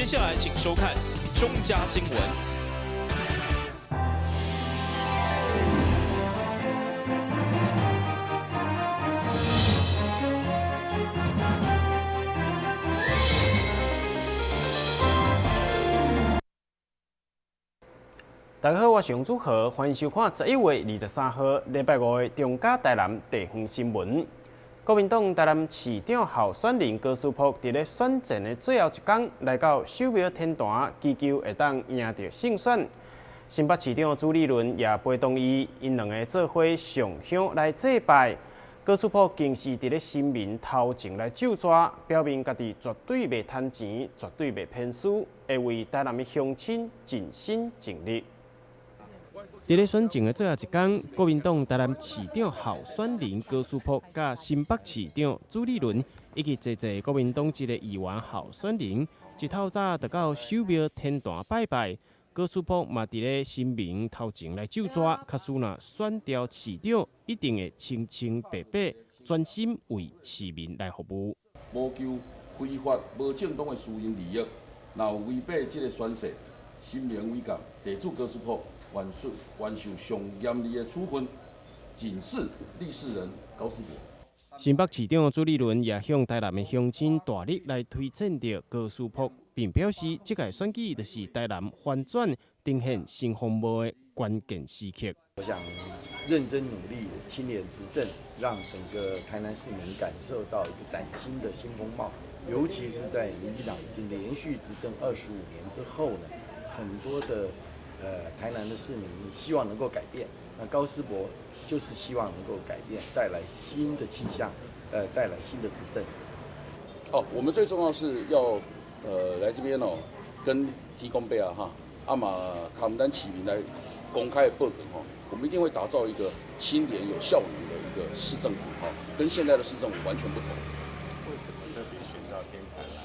接下來請收看中嘉新聞。大家好，我是王祖豪，歡迎收看11月23號禮拜五的中嘉台南地方新聞。國民黨台南市長候選人高思博佇咧選戰的最後一工，來到守廟天壇，祈求會當贏著勝選。新北市長朱立倫也陪同伊，𪜶兩个做伙上香來祭拜。高思博更是佇咧神明頭前來咒詛，表明家己絕對袂貪錢，絕對袂偏私，會為台南的鄉親盡心盡力。佇咧選戰的最後一工，國民黨台南市長候選人高思博佮新北市長朱立倫，以及濟濟國民黨籍的議員候選人，一透早就到守廟天壇拜拜。高思博嘛佇咧神明頭前來咒詛，假使若選著市長，一定會清清白白，專心為市民來服務。無求非法、無正當的私人利益，若有違背這个宣誓，神明違抗，地主高思博願受願受上嚴厲的處分，警示立世人高思博。新北市長朱立倫也向台南的鄉親大力來推薦著高思博，並表示這屆選舉就是台南翻轉、呈現新風貌的關鍵時刻。我想認真努力，清廉執政，讓整個台南市民感受到一個嶄新的新風貌。尤其是在民進黨已經連續執政25年之後呢，很多的台南的市民希望能夠改變。那高思博就是希望能夠改變，帶來新的氣象，帶來新的執政。哦，我們最重要是要來這邊哦，跟天公伯啊哈，啊嘛共咱市民來公開報告吼，我們一定會打造一個清廉有效能的一個市政府哈，跟現在的市政府完全不同。為什麼特別選到天壇來？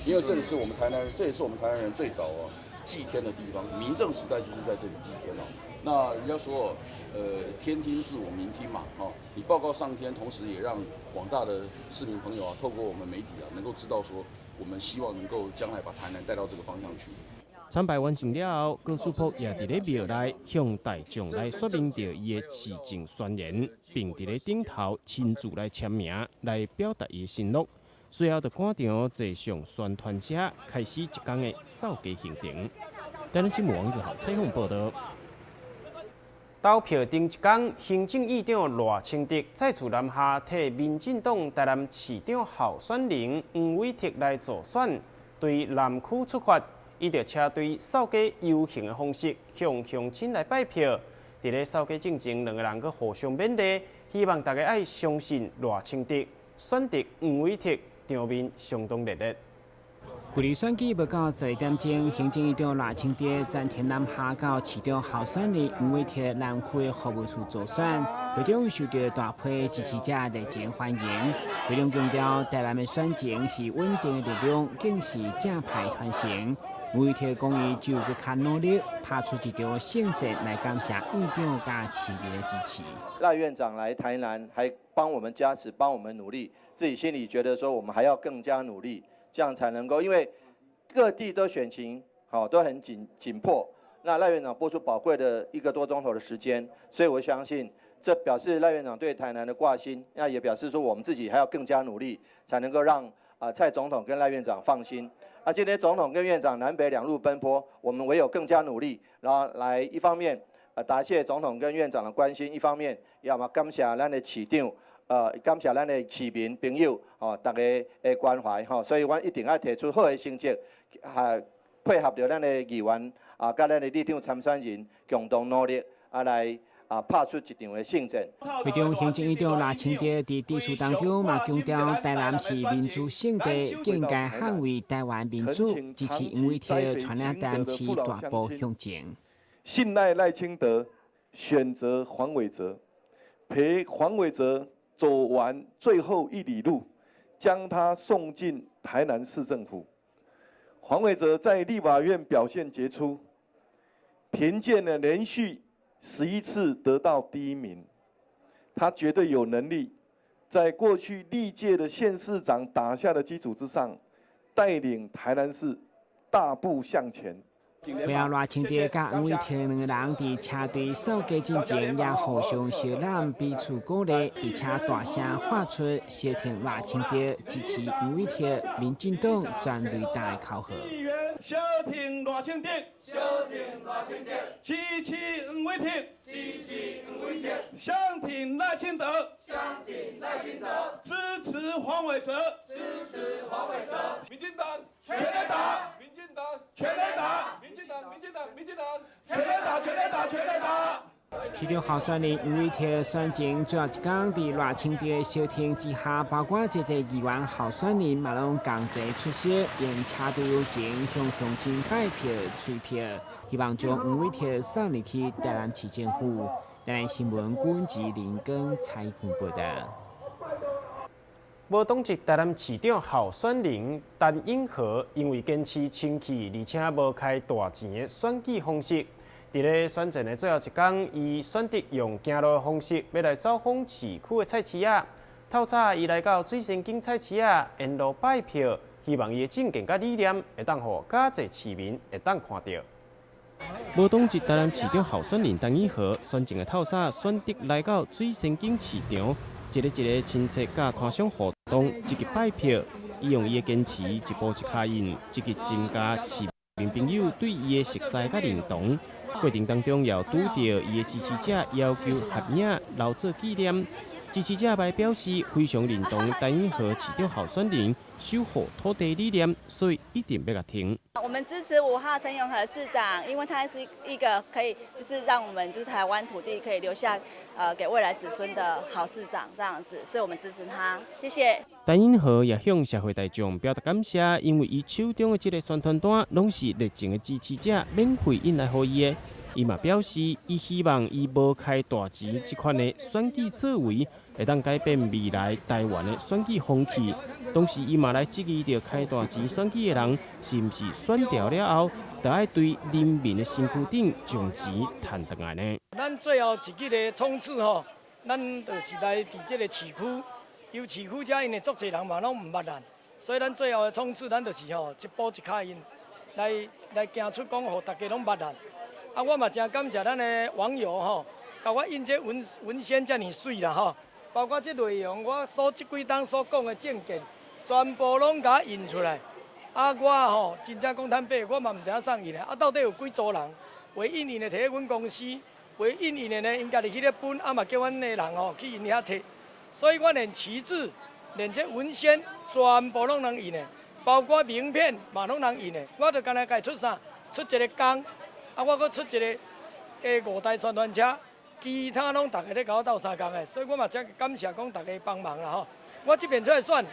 因為這裡是我們台南人，這也是我們台南人最早哦祭天的地方，明鄭時代就是在這裡祭天哦。那人家說，天聽自我民聽嘛，哦，你報告上天，同時也讓廣大的市民朋友啊，透過我們媒體啊，能夠知道說，我們希望能夠將來把台南帶到這個方向去。參拜完成了後，高思博也佇咧廟內向大眾來說明著伊的市政宣言，並佇咧頂頭親自來簽名，來表達伊的承諾。隨後就趕場坐上宣傳車，開始一工的掃街行程。台南新聞王子豪採訪報導。投票頂一工，行政院長賴清德再次南下替民進黨台南市長候選人黃偉哲來助選，對南區出發，伊著車隊掃街遊行的方式向鄉親來拜票。佇咧掃街進前，兩个人閣互相勉勵，希望大家愛相信賴清德，選擇黃偉哲，場面相當熱烈。距離選舉無到12點鐘，行政院長賴清德專程南下到市長候選人黃偉哲南區的服務處助選，會中受到大批支持者熱情歡迎。會中強調，台南的選情是穩定的力量，更是正派傳承。黃偉哲講，伊就閣較努力，拍出一場勝戰來感謝院長佮市民的支持。賴院長來台南，還幫我們加持，幫我們努力，自己心裡覺得說，我們還要更加努力。這樣才能夠，因為各地都選情好都很緊迫。那賴院長撥出寶貴的一個多鐘頭的時間，所以我相信這表示賴院長對台南的掛心，那也表示說我們自己還要更加努力，才能夠讓蔡總統跟賴院長放心。啊，今天總統跟院長南北兩路奔波，我們唯有更加努力，然後來一方面答謝總統跟院長的關心，一方面也嘛感謝咱的市長。感謝咱的市民朋友，吼，大家的關懷，吼，所以阮一定愛提出好的成績，配合著咱的議員啊，佮咱的里長參選人共同努力，啊來拍出一場的勝戰。會中行政院長賴清德佇致辭當中嘛強調，台南是民主聖地，更應該捍衛台灣民主，支持黃偉哲帶領台南市大步向前。信賴賴清德，選擇黃偉哲，陪黃偉哲走完最後一里路，將他送進台南市政府。黃偉哲在立法院表現傑出，評鑑呢連續11次得到第一名，他絕對有能力，在過去歷屆的縣市長打下的基礎之上，帶領台南市大步向前。會後賴清德佮黃偉哲兩个人佇車隊掃街進前，也互相相攬彼此鼓勵，而且大聲喊出相挺賴清德支持黃偉哲、民進黨全壘打的口號。相挺賴清德，相挺賴清德，支持黃偉哲，支持黃偉哲，相挺賴清德，相挺賴清德，支持黃偉哲，支持黃偉哲，民進黨全壘打，民進黨全壘打，民進黨，民進黨，民進黨，全壘打，全壘打，全壘打。市長候選人黃偉哲選前最後一工，佇賴清德相挺之下，包括這濟議員候選人嘛攏仝齊出席，用車隊遊行向鄉親拜票、催票，希望將黃偉哲送入去台南市政府。台南新聞郭志林跟采訪報導。無黨籍台南市長候選人陳永和，因為堅持清氣，而且無開大錢的選舉方式。佇咧選戰的最後一工，伊選擇用行路的方式，欲來走訪市區的菜市仔。透早，伊來到水仙井菜市仔，沿路拜票，希望伊的政見佮理念會當予較濟市民會當看著。無黨籍台南市長候選人陳永和選前的透早，選擇來到水仙井市場，一個一個親戚佮攤商互動，積極拜票。伊用伊的堅持，一步一跤印，積極增加市民朋友對伊的熟悉佮認同。過程當中，也拄著伊的支持者要求合影留作紀念。支持者來表示非常認同陳永和市長候選人守護土地理念，所以一定欲共挺。我們支持5號陳永和市長，因為他是一個可以就是讓我們就是台灣土地可以留下給未來子孫的好市長，這樣子，所以我們支持他。謝謝。陳永和也向社會大眾表達感謝，因為伊手中的這个宣傳單攏是熱情的支持者免費印來予伊的。伊嘛表示，伊希望伊無開大錢這款的選舉作為，會當改變未來台灣的選舉風氣。同時，伊嘛來質疑著開大錢選舉的人，是毋是選著了後，就愛對人民的身軀頂將錢趁轉來呢？咱最後一日的衝刺吼，咱就是來佇這个市區，由市區遮因為足濟人嘛攏毋捌咱，所以咱最後的衝刺，咱就是吼一步一跤印來行出講，予大家攏捌咱。啊，我嘛真感謝咱的網友吼，共我印這文文宣遮爾媠啦吼，包括這內容，我所這幾冬所講的政見，全部攏共印出來。啊，我吼真正講坦白，我嘛毋知影送印的。啊，到底有幾組人會印印的提去阮公司，會印印的呢，𪜶家己去咧分，啊嘛叫阮的人吼去𪜶遐提。所以我連旗幟、連這文宣，全部攏人印的，包括名片嘛攏人印的。我就干焦家出啥，出一个工。啊！我閣出一个5台宣傳車，其他攏逐家咧共我鬥相共的，所以我嘛真感謝講逐家幫忙啦吼。我這邊出來選，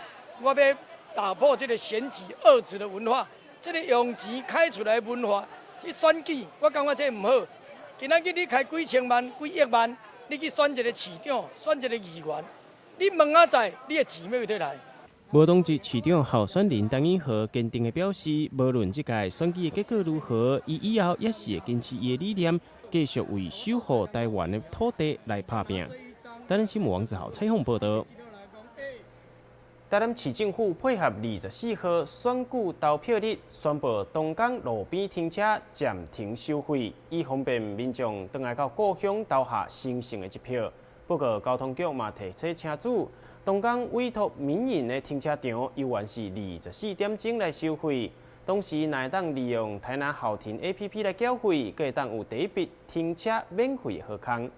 我欲打破這个選舉惡質的文化，這个用錢開出來的文化去選舉，我感覺這毋好。今仔日你開幾千萬、幾億萬，你去選一个市長、選一个議員，你問仔載，你的錢欲佗來？無黨籍市長候選人陳永和堅定的表示，無論這屆選舉的結果如何，伊以後也是會堅持伊的理念，繼續為守護台灣的土地來拍拚。台南新聞王子豪採訪報導。台南市政府配合24號選舉投票日，宣布東港路邊停車暫停收費，以方便民眾轉來到故鄉投下神聖的一票。不過交通局嘛提醒車主，東港委託民營的停車場，猶原是24點鐘來收費。同時，若會當利用台南好停 APP 來繳費，閣會當有第一筆停車免費好康。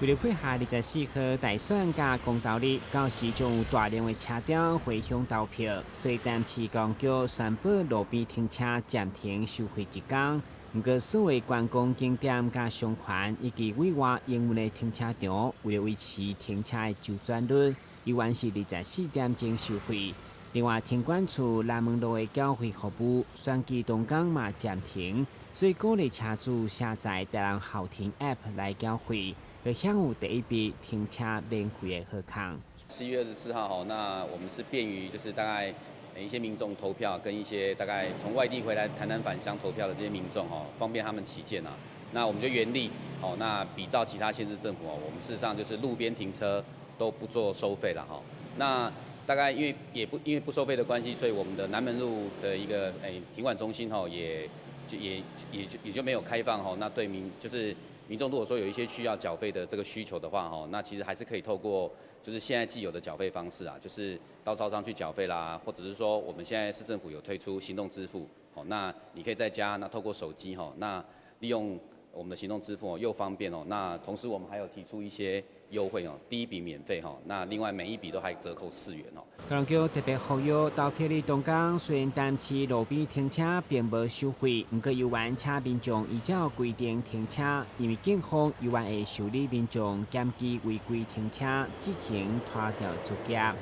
為了配合24號大選佮公投日，到時將有大量的車輛回鄉投票，所以台南市公局宣布路邊停車暫停收費一工。毋過，所有觀光景點佮商圈以及委外營運的停車場，為了維持停車的周轉率，猶原是24點鐘收費。另外，停管處南門路的繳費服務，選舉當工嘛暫停，所以鼓勵車主下載台南好停 App 來繳費，會享有第一筆停車免費的好康。11月24號吼，那我們是便於就是大概一些民眾投票，跟一些大概從外地回來台南返鄉投票的這些民眾吼，方便他們起見啊。那我們就原例哦，那比照其他縣市政府哦，我們事實上就是路邊停車都不做收費了哈。那大概因為也不因為不收費的關係，所以我們的南門路的一個停管中心吼，也就也也就也就沒有開放吼。那對民就是民眾如果說有一些需要繳費的這個需求的話吼，那其實還是可以透過就是現在既有的繳費方式啊，就是到超商去繳費啦，或者是說我們現在市政府有推出行動支付，好，那你可以在家那透過手機吼，那利用我們的行動支付又方便哦。那同時我們還有提出一些優惠哦，第一筆免費哈，那另外每一筆都還折扣4元哦。高雄局特別呼籲投票日當天，雖然單次路邊停車並無收費，毋過猶原請民眾依照規定停車，因為警方猶原會受理民眾檢舉違規停車，執行拖吊作業。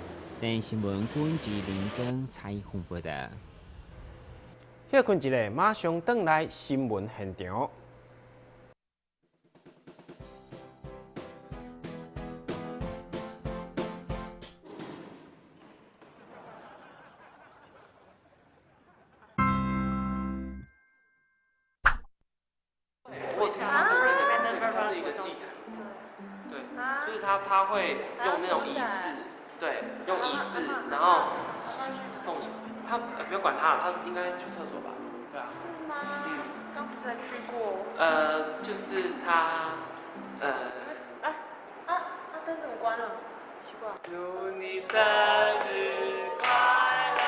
電視新聞郭志林跟蔡宏報道。歇睏一下，馬上轉來新聞現場。他會用那種儀式，對，用儀式，然後奉獻。他不要管他了，他應該去廁所吧？對啊。是嗎？嗯。剛不是才去過。就是他，燈怎麼關了？奇怪。祝你生日快樂！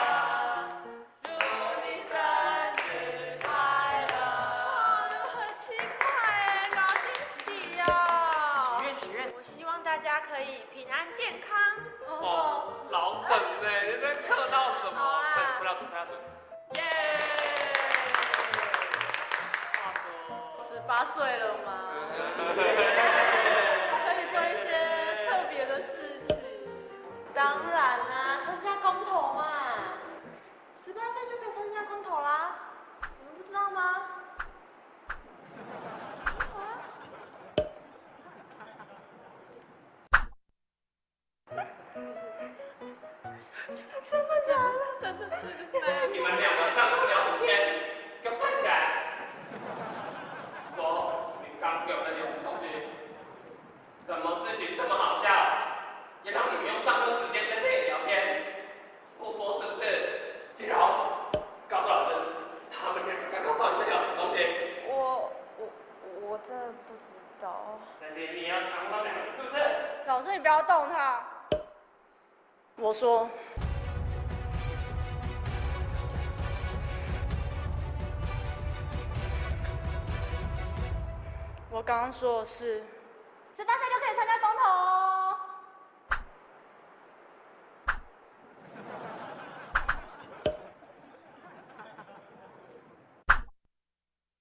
祝你生日快樂！哇，很奇怪哎，搞驚喜呀！許願許願。我希望大家可以平安健康。哦，老梗哎，你在客到什麼？好啦，吹蠟燭，吹蠟燭。耶！話說，18歲了嗎？可以做一些特別的事情。當然啦，參加公投嘛。18歲就可以參加公投啦，你們不知道嗎？真的假的？真的，這就是那樣。你們兩個上課聊什麼天？給我站起來！說，你剛給我們聊什麼東西？什麼事情這麼好笑？也讓你們用上課時間在這裡聊天？不說是不是？金柔，告訴老師，他們兩個剛剛到底在聊什麼東西？我真的不知道。那你要強他們兩個是不是？老師，你不要動他。我說。我剛剛說的是，18歲就可以參加公投哦。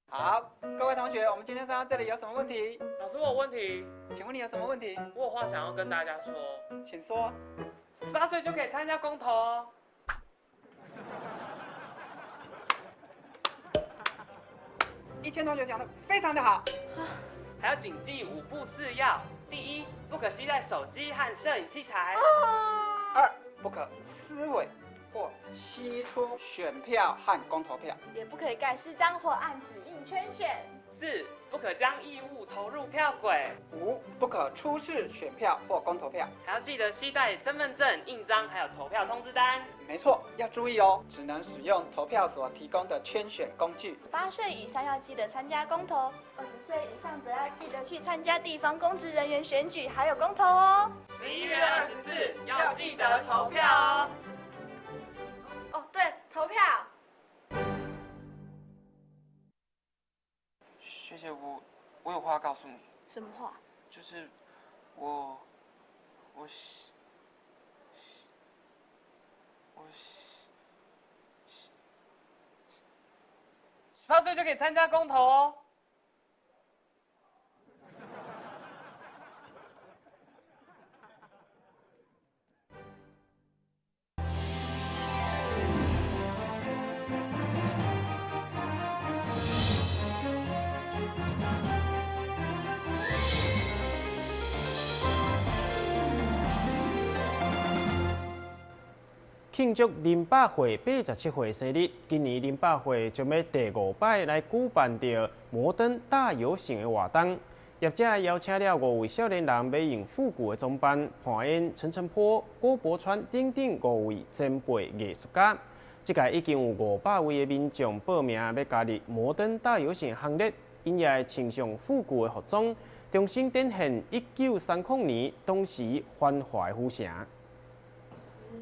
好，各位同學，我們今天上到這裡有什麼問題？老師，我有問題。請問你有什麼問題？我有話想要跟大家說。請說。18歲就可以參加公投哦。一千同學講得非常的好。還要謹記5不4要：第一，不可攜帶手機和攝影器材；二，不可撕毀或析出選票和公投票，也不可以蓋私章或按指印圈選；四，不可將異物投入票軌；五，不可出示選票或公投票，還要記得攜帶身份證、印章，還有投票通知單。沒錯，要注意哦，只能使用投票所提供的圈選工具。8歲以上要記得參加公投，20歲以上則要記得去參加地方公職人員選舉，還有公投哦。11月24要記得投票哦。哦，對，投票。學姐，我有話告訴你。什麼話？就是我18歲就可以參加公投哦。慶祝林百惠87歲生日，今年林百惠將欲第5擺來舉辦著摩登大遊行的活動。業者邀請了五位少年人，欲用復古的裝扮，扮演陳澄波、郭柏川等等五位前輩藝術家。這屆已經有500位的民眾報名欲加入摩登大遊行行列，𪜶也會穿上復古的服裝，重新展現1930年當時繁華的府城。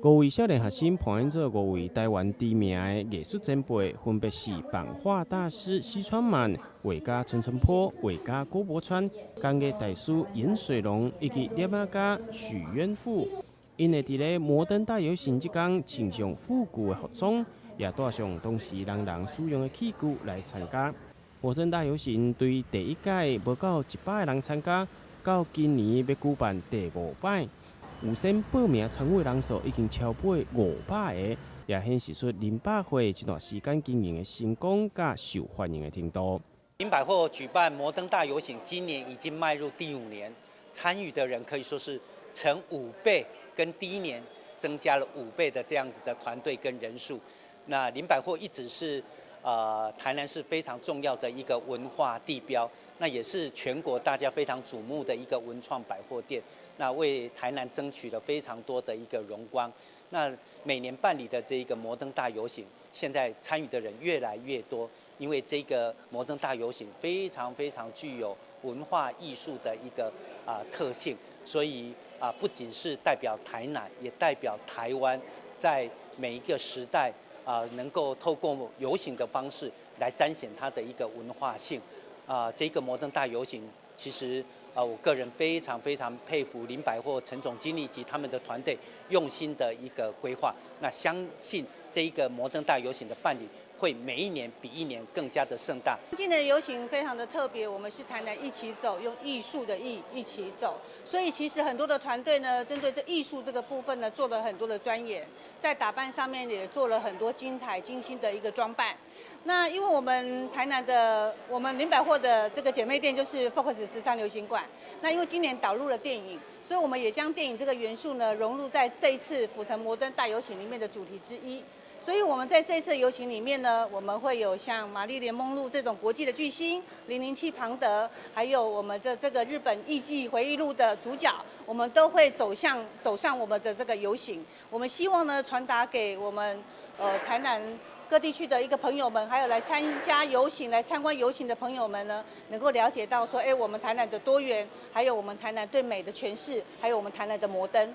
五位少年學生扮演做五位台灣知名的藝術前輩，分別是版畫大師許川滿、畫家陳澄波、畫家郭柏川、工藝大師顏水龍以及攝影家許淵富。𪜶會佇咧摩登大遊行這工穿上復古的服裝，也帶上當時人人使用的器具來參加。摩登大遊行對第一屆無到100個人參加，到今年欲舉辦第五擺，預先報名參與人數已經超過500個，也顯示出林百貨這段時間經營的成功佮受歡迎的程度。林百貨舉辦摩登大遊行，今年已經邁入第五年，參與的人可以說是成5倍。跟第一年增加了5倍的這樣子的團隊跟人數。那林百貨一直是台南市非常重要的一個文化地標，那也是全國大家非常矚目的一個文創百貨店。那為台南爭取了非常多的一個榮光。那每年辦理的這一個摩登大遊行，現在參與的人越來越多，因為這個摩登大遊行非常非常具有文化藝術的一個特性，所以不僅是代表台南，也代表台灣，在每一個時代能夠透過遊行的方式來彰顯它的一個文化性。這個摩登大遊行，其實我個人非常非常佩服林百貨陳總經理及他們的團隊用心的一個規劃。那相信這一個摩登大遊行的辦理，會每一年比一年更加的盛大。今年的遊行非常的特別，我們是台南藝起走，用藝術的藝一起走，所以其實很多的團隊呢，針對這藝術這個部分呢，做了很多的鑽研，在打扮上面也做了很多精彩精心的一個裝扮。那因為我們台南的我們林百貨的這個姐妹店就是 Focus 時尚流行館，那因為今年導入了電影，所以我們也將電影這個元素呢融入在這一次府城摩登大遊行裡面的主題之一。所以，我們在這次遊行裡面呢，我們會有像瑪麗蓮夢露這種國際的巨星，007龐德，還有我們的這個日本藝伎回憶錄的主角，我們都會走上我們的這個遊行。我們希望呢，傳達給我們台南各地區的一個朋友們，還有來參加遊行、來參觀遊行的朋友們呢，能夠了解到說，我們台南的多元，還有我們台南對美的詮釋，還有我們台南的摩登。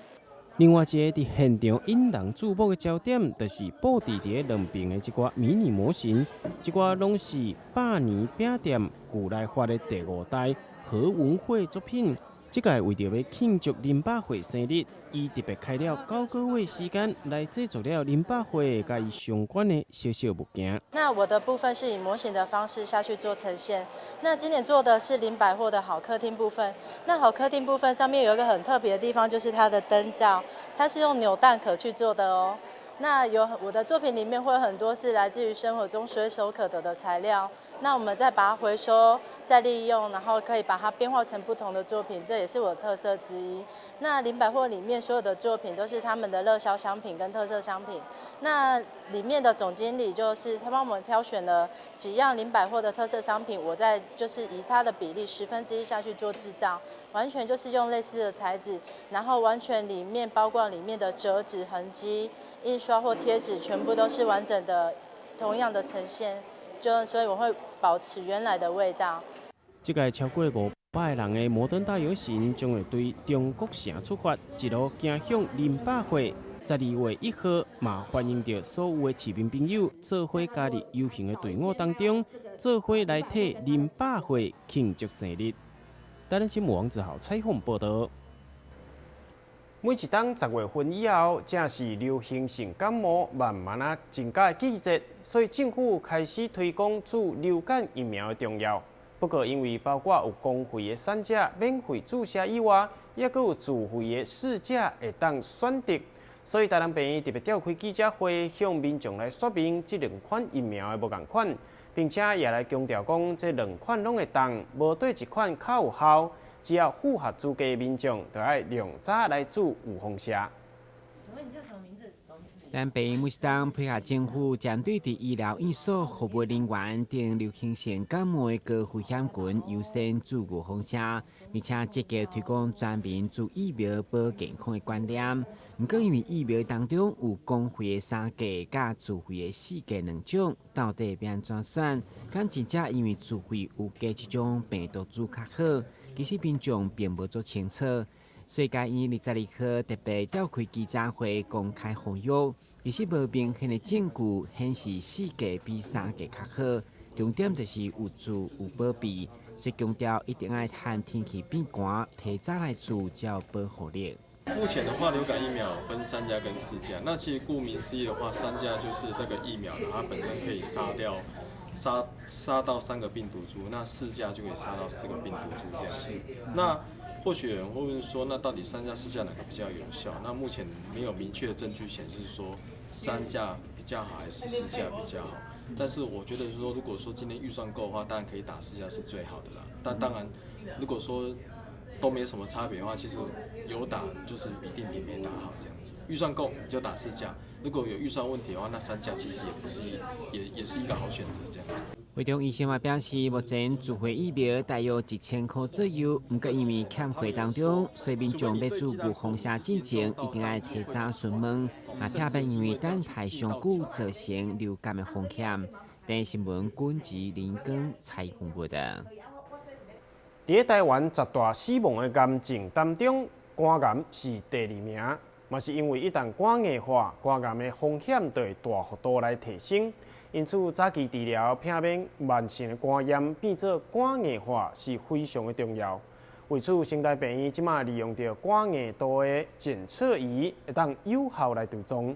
另外一个佇現場引人注目的焦點，就是佈置佇兩邊的這寡迷你模型，這寡攏是百年餅店舊來發的第五代何文匯作品。這屆為著欲慶祝林百貨生日，伊特別開了9個月時間來製作了林百貨佮伊相關的小小物件。那我的部分是以模型的方式下去做呈現。那今年做的是林百貨的好客廳部分。那好客廳部分上面有一個很特別的地方，就是它的燈罩，它是用扭蛋殼去做的哦。那有我的作品裡面會有很多是來自於生活中隨手可得的材料，那我們再把它回收、再利用，然後可以把它變化成不同的作品，這也是我的特色之一。那林百貨裡面所有的作品都是他們的熱銷商品跟特色商品。那裡面的總經理就是他幫我們挑選了幾樣林百貨的特色商品，我再就是以它的比例1/10下去做製造，完全就是用類似的材質，然後完全裡面包括裡面的折紙痕跡、印刷或貼紙，全部都是完整的、同樣的呈現，就所以我會保持原來的味道。這屆超過500個人的摩登大遊行將會對中國城出發，一路行向林百貨。12月1號，嘛歡迎著所有的市民朋友做伙加入遊行的隊伍當中，做伙來替林百貨慶祝生日。台南新聞王子豪採訪報道。每一冬10月份以後，正是流行性感冒慢慢仔增加的季節，所以政府開始推廣注流感疫苗的重要。不過，因為包括有公費的產者免費注射以外，抑閣有自費的試者會當選擇，所以台南病院特別召開記者會，向民眾來說明這兩款疫苗的無仝款，並且也來強調講，這兩款攏會當，無佗一款較有效。只要符合資格的民眾，就愛量早來注預防射。請問你叫什麼名字？但病院每當配合政府，針對佇醫療院所服務人員等流行性感冒的高危險群優先注預防射，並且積極推廣全民注疫苗保健康的觀念。毋過，因為疫苗當中有公費的三劑佮自費的四劑兩種，到底欲按怎選？敢真正因為自費有加這種病毒株較好？其實民眾並無足清楚。所以，該院22號特別召開記者會，公開呼籲。其實無明顯的證據顯示四劑比三劑較好，重點就是有注有保庇，所以強調一定愛趁天氣變寒，提早來注才有保護力。目前的話，流感疫苗分三價跟四價。那其實顧名思義的話，三價就是那個疫苗，它本身可以殺掉殺殺到三個病毒株，那四價就可以殺到四個病毒株這樣子。那或許有人會問說，那到底三價四價哪個比較有效？那目前沒有明確的證據顯示說三價比較好還是四價比較好。但是我覺得說，如果說今天預算夠的話，當然可以打四價是最好的啦。但當然，如果說都沒什麼差別的話，其實有打就是一定比沒打好這樣子。預算夠就打四價，如果有預算問題的話，那三價其實也不是也是一個好選擇這樣子。會中醫生嘛表示，目前自費疫苗大約1000箍左右，毋過因為欠貨當中，所以民眾欲注預防射進前，一定愛提早詢問，嘛避免因為等待傷久造成流感的風險。電視新聞軍籍林根采訪報導。佇咧台灣十大死亡的癌症當中，肝癌是第二名，嘛是因為一旦肝硬化，肝癌的風險就會大幅度來提升。因此，早期治療避免慢性的肝炎變做肝硬化是非常的重要。為此，成大病院這馬利用著肝硬度的檢測儀，會當有效來追蹤。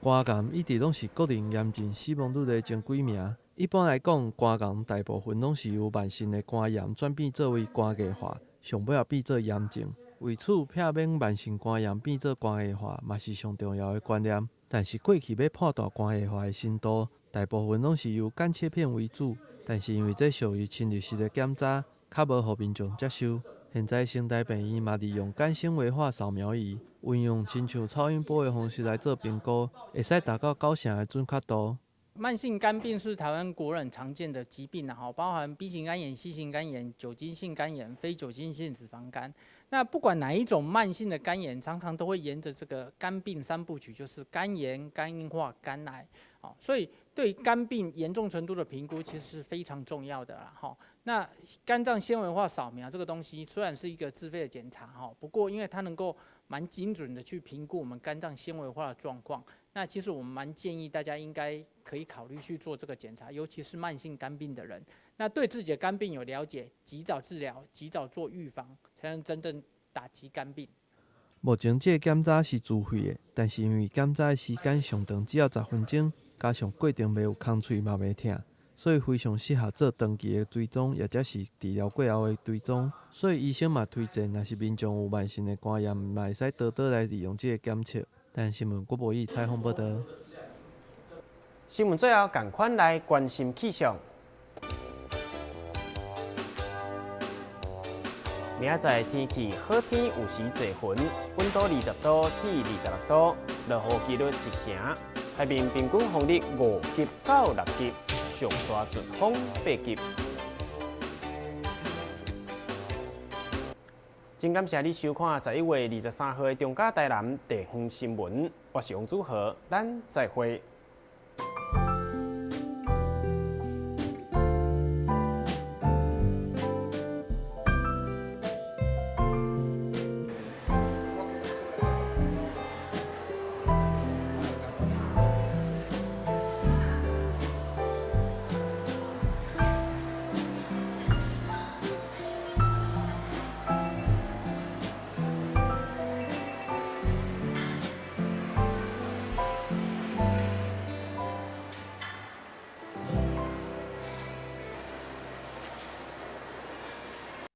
肝癌一直攏是國人癌症死亡率的前幾名。一般來講，肝癌大部分攏是由慢性的肝炎轉變做為肝硬化，上尾仔變做炎症。為此，避免慢性肝炎變做肝硬化，嘛是上重要的觀念。但是過去欲判斷肝硬化的程度，大部分攏是由肝切片為主。但是因為這屬於侵入式的檢查，較無予民眾接受。現在成大病院嘛利用肝纖維化掃描儀，運用親像超音波的方式來做評估，會使達到90%的準確度。慢性肝病是台灣國人常見的疾病啊，包含 B 型肝炎、C 型肝炎、酒精性肝炎、非酒精性脂肪肝。那不管哪一種慢性的肝炎，常常都會沿着這個肝病三部曲，就是肝炎、肝硬化、肝癌。所以對肝病嚴重程度的評估其實是非常重要的啦。那肝臟纖維化掃描這個東西雖然是一個自費的檢查，不過因為它能夠蠻精準的去評估我們肝臟纖維化的狀況。那其實我們蠻建議大家應該可以考慮去做這個檢查，尤其是慢性肝病的人。那對自己的肝病有了解，及早治療，及早做預防，才能真正打擊肝病。目前這個檢查是自費的，但是因為檢查的時間上長，只要10分鐘，加上過程袂有空喙嘛袂疼，所以非常適合做長期的追蹤，或者是治療過後的追蹤。所以醫生嘛推薦，若是民眾有慢性的肝炎，嘛會使多多來利用這個檢測。但新聞郭博義採訪報導。新聞最後，仝款來關心氣象。明仔載天氣好天，有時濟雲，溫度20度至26度，落雨幾率1成。海面平均風力5級到6級，上大陣風8級。真感謝你收看11月23號的中嘉台南地方新聞，我是王祖豪，咱再會。